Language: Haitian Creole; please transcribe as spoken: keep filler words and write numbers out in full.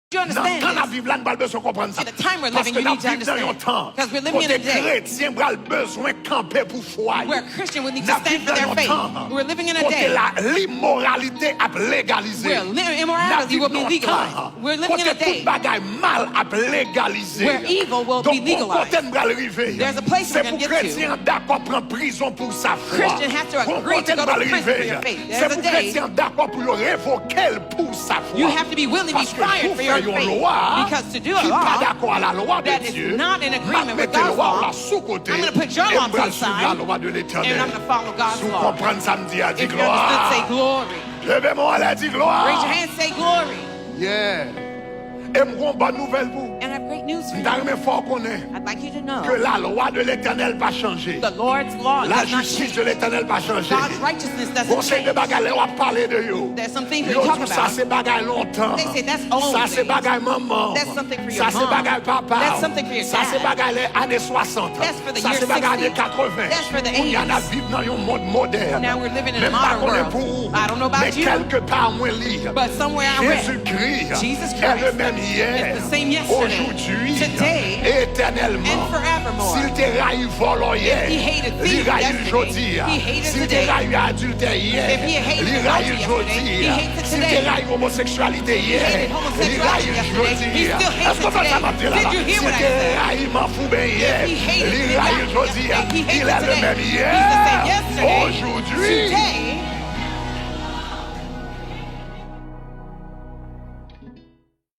Nan tan n ap viv la, n pral bezwen konprann sa. Paske n ap viv nan yon tan kote kretyen pral bezwen kanpe pou fwa yo. N ap viv nan yon tan kote la, limoralite ap legalize. N ap viv nan yon tan kote tout bagay mal ap legalize. Donk, gon kote n pral rive, se pou kretyen an dakò pran prizon pou sa fwa. Gon kote n pral rive, se pou kretyen an dakò pou yo revoke l pou sa fwa. Paske pou fè yon lwa ki pa dakò a lalwa de Dye, m ap mete lwa w la sou kote e m pral swiv lalwa de Letènèl. Si w konprann sa m di a, di glwa. Leve men w anlè, di glwa. Yeah. E m gon bòn nouvèl pou ou. M ta renmen fè w konnen ke lalwa de Letènèl pa chanje. Lajistis de Letènèl pa chanje. Gon seri de bagay lè w ap pale de yo, yo di w sa se bagay lontan. Sa se bagay manman w. Sa se bagay papa w. Sa se bagay lè ane swasant. Sa se bagay ane katreven. Kounye a n ap viv nan yon mond modèn. Men m pa konnen pou ou, men kèlke pa mwen li, Jezikri est le même hier, aujourd'hui et éternellement. Si l te rayi vòlò yè, li rayi l jodi a. Si l te rayi adiltè yè, li rayi l jodi a. Si l te rayi omoseksyalite yè, li rayi l jodi a. Èske w konprann sa m ap di la? Si l te rayi manfouben yè, li rayi l jodi a. Il est le même hier, aujourd'hui